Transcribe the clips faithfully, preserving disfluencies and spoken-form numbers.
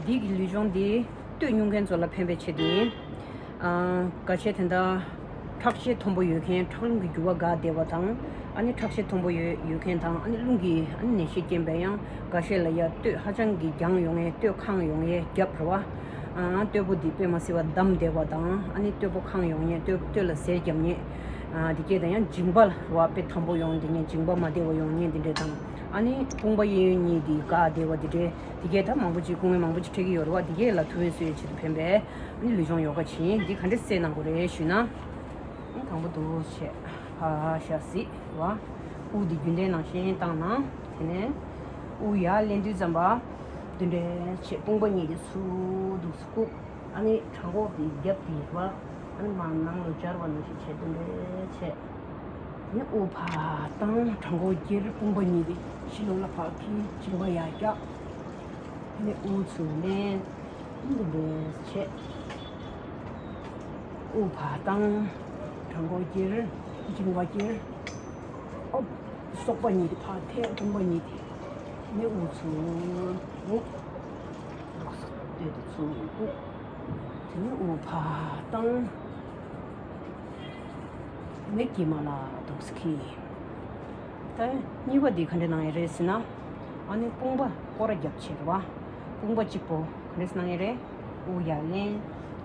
འདི་གི་ལུས་སྦྱོང་འདི་སྟོད་མྱོང་མཁན་ཚོ་ལ་ཕན་པའི་ཆེད་དུ་ཡིན། ཨ། འགའ་ཤས་དེ་འདྲ་ཁྲག་ཤེད་མཐོན་པོ་ཡོད་མཁན། ཁྲག་རླུང་གི་རྒྱུ་བ་འགག་བསྡད་པ་དང་། ཨ་ནི་ཁྲག་ཤེད་མཐོན་པོ་ཡོད་ཡོད་མཁན་དང་། ཨ་ནི་རླུང་གི་ཨ་ནི་ནད་གཞིའི་རྐྱེན་པས་ཡང་འགའ་ཤས་ལ་ཡ་སྟོད་ཧ་ཅང་གི་རྒྱང་ཡོང་ཡས། སྟོད་གང་ཡོང་ཡས་རྒྱབ་རེད་བ། ཨ། སྟོད་པོ་འདི་དཔེ་མ་སྲིད་པ་བསྡམས་བསྡད་པ་དང་། ཨ་ནི་སྟོད་པོ་གང་ཡོང་ཡས། སྟོད་སྟོད་ལ་གཟེར་རྒྱབ་ཡས། ཨ། དེ་གས་དང་ཡང་མཇིང་པ་རེད་བ། དཔེ་དམ་པོ་ཡོང་དེ་ཉེན། མཇིང་པ་མ་བདེ་བ་ཡོང་ཉེན་དེ་འདྲས་དང་། ཨ་ནི་དཔུང་པ་གཡས་གཡོན་གཉིས་དེ་འགག་བསྡད་པ་དེ་འདྲས། དེ་གས་ད་མང་པོ་ཅིག་སྐུ་ངལ་མང་པོ་ཅིག་འཕྲད་ཀྱི་ཡོད་རེད་བ། དེ་གས་ལ་ཐུགས་ཕན་གསོས་ཡས་ཆེད་དུ་ཕན་པའི་ཨ་ནི་ལུས་སྦྱོང་ཡོ་ག་བྱེད་ཡིན། འདི་ག་འདྲས་སེ་གནང་དགོས་རེད་ཞུས་ན། ཨ། དང་པོ་འདུག་བྱས། ཕར་བཞག་སྲིད་བ། དབུགས་འདི་རྒྱུན་ལྡན་ནང་བཞིན་བཏང་ན། དེ་ནས་དབུགས་ཡར་ལེན་དུས་ཙམ་པ་འདི་འདྲས་བྱས། དཔུང་པ་གཉིས་དེ་ཚུར་འདུག་སེ་བཀུག་ཨ་ནི་བྲང་ཁོག་དེ་རྒྱབ་དེ་བ། ཨ་ནི་མར་ནང་ལ་སྦྱར་བ་ནང་བཞིན་བྱས། དེ་འདྲས་བྱས། ཨ་ནི་དབུགས་ཕར་བཏང་། བྲང་ཁོག་འཁྱེར། དཔུང་པ་གཉིས་དེ་ཕྱི་ལོགས་ལ་ཕར་འཁྱེར། མཇིང་པ་ཡར་བཀྱག་ཨ་ནི་དབུགས་ཚུར་ལེན། ཨ་ནི་འདི་འདྲས་བྱས། དབུགས་ཕར་བཏང་། བྲང་ཁོག་འཁྱེར། མཇིང་པ་འཁྱེར། ཨོ། སོག་པ་གཉིས་དེ་ཕར་འཐེན། དཔུང་པ་གཉིས་དེ། ཨ་ནི་དབུགས་ཚུར་བཀུག་སྟོད་དེ་ཚུར་བཀུག་དེ་ནས་དབུགས་ཕར་བཏང་། ནས་གྱེན་མ་ལ་འདུག་སེ་འཁྱེར། ད་གཉིས་པ་འདི་ག་འདྲས་གནང་ཡས་རེད་ཟེར་ན། ཨ་ནི་དཔུང་པ་སྐོར་ར་རྒྱབ་བྱས་རེད་བ། དཔུང་པ་གཅིག་པོ་ག་འདྲས་གནང་ཡས་རེད། དབུགས་ཡར་ལེན།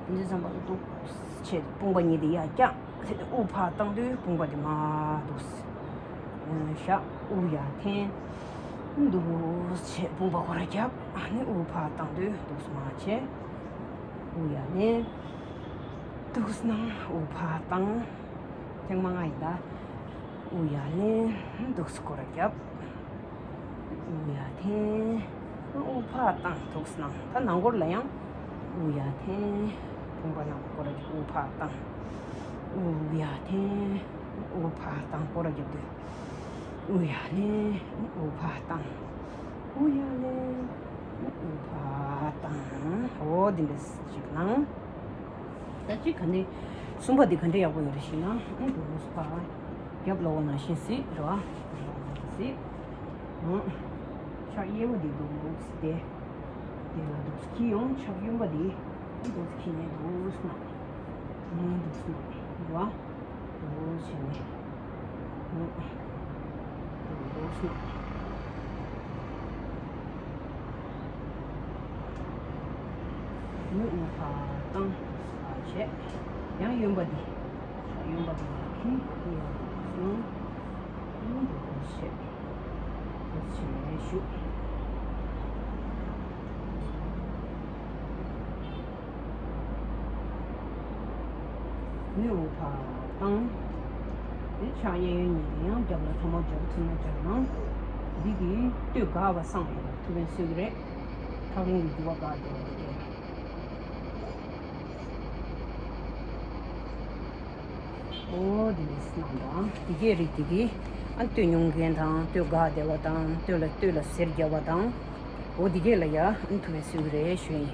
འདི་ཙམ་པ་འདུག་བྱས། དཔུང་པ་གཉིས་དེ་ཡར་བཀྱག་དེ་ནས་དབུགས་ཕར་བཏང་དུས་དཔུང་པ་དེ་མར་འདུག་སེ་བཞག་དབུགས་ཡར་འཐེན། འདུག་བྱས། དཔུང་པ་སྐོར་ར་རྒྱབ། ཨ་ནི་དབུགས་ཕར་བཏང་དུས་འདུག་སེ་མར་བྱས། དབུགས་ཡར་ལེན། འདུག་སེ་གནང་། དབུགས་ཕར་བཏང་། ཐེངས་མ་ལྔ་ཡིན་ད། དབུགས་ཡར་ལེན། འདུག་སེ་སྐོར་ར་རྒྱབ། དབུགས་ཡར་འཐེན། དབུགས་ཕར་བཏང་། འདུག་སེ་གནང་། ད་ནང་སྐོར་ལ་ཡང་། དབུགས་ཡར་འཐེན། དཔུང་པ་ནང་སྐོར་ར་རྒྱབ། དབུགས་ཕར་བཏང་། དབུགས་ཡར་འཐེན། དབུགས་ཕར་བཏང་། སྐོར་ར་རྒྱབ་དུས། དབུགས་ཡར་ལེན། དབུགས་ཕར་བཏང་། དབུགས་ཡར་ལེན། དབུགས་ཕར་བཏང་། འོ་འདི་འདྲས་ཅིག་གནང་། ད་ཅིག་ག་ནས་གསུམ་པ་འདི་ག་འདྲས་ཡག་པོ་ཡོད་རེད་ཞུས་ན། ཨ་འདུག་སེ་ཕར་རྒྱབ་ལོགས་ནང་བཞིན་གཟིགས་རེད་བ། སྲིད། ཨང་། ཕྱག་གཡས་པ་འདི་འདུག་སེ་བསྡད། དེ་ལ་འདུག་སེ་འཁྱེར་ཡོང་། ཕྱག་གཡོན་པ་འདི་འདུག་སེ་འཁྱེར་ནས་འདུག་སེ་གནང་། ཨང་། འདུག་སེ་གནང་། རེད་བ། འདུག་སེ་བྱས་ནས། ཨང་། འདུག་སེ་གནང་། ཨང་། དབུགས་ཕར་བཏང་། ཕར་བྱས། ཡང་གཡོན་པ་འདི། གཡོན་པ་འདི་འཁྱེར། ཡར་སོང་། ཨང་། འདུག་སེ་བྱས། འདུག་སེ་བྱས་ནས་བཞུགས། ནས་དབུགས་ཕར་བཏང་། དེ་ཕྱག་གཡས་གཡོན་གཉིས་ཀྱི་ཡང་རྒྱབ་ལ་ཐལ་མོ་སྦྱར་ཐུབ་ན་སྦྱར་ན། འདི་གིས་སྟོད་འགག་པ་སངས་ཡོང་བར་ཐུགས་ཕན་གསོས་ཀྱི་རེད། ཁྲག་རླུང་གི་རྒྱུ་བ་འགག་བསྡད་པ་དེ་གས། འོ་འདི་འདྲས་གནང་དང་། འདི་གས་རིགས་འདི་གིས་ཨ་སྟོད་མྱོང་མཁན་དང་། སྟོད་འགག་བསྡད་པ་དང་། སྟོད་ལ་སྟོད་ལ་གཟེར་རྒྱབ་པ་དང་། འོ་འདི་གས་ལ་ཡ་ཨ་ཐུགས་ཕན་གསོས་ཀྱི་རེད་ཞུ་ཡིན།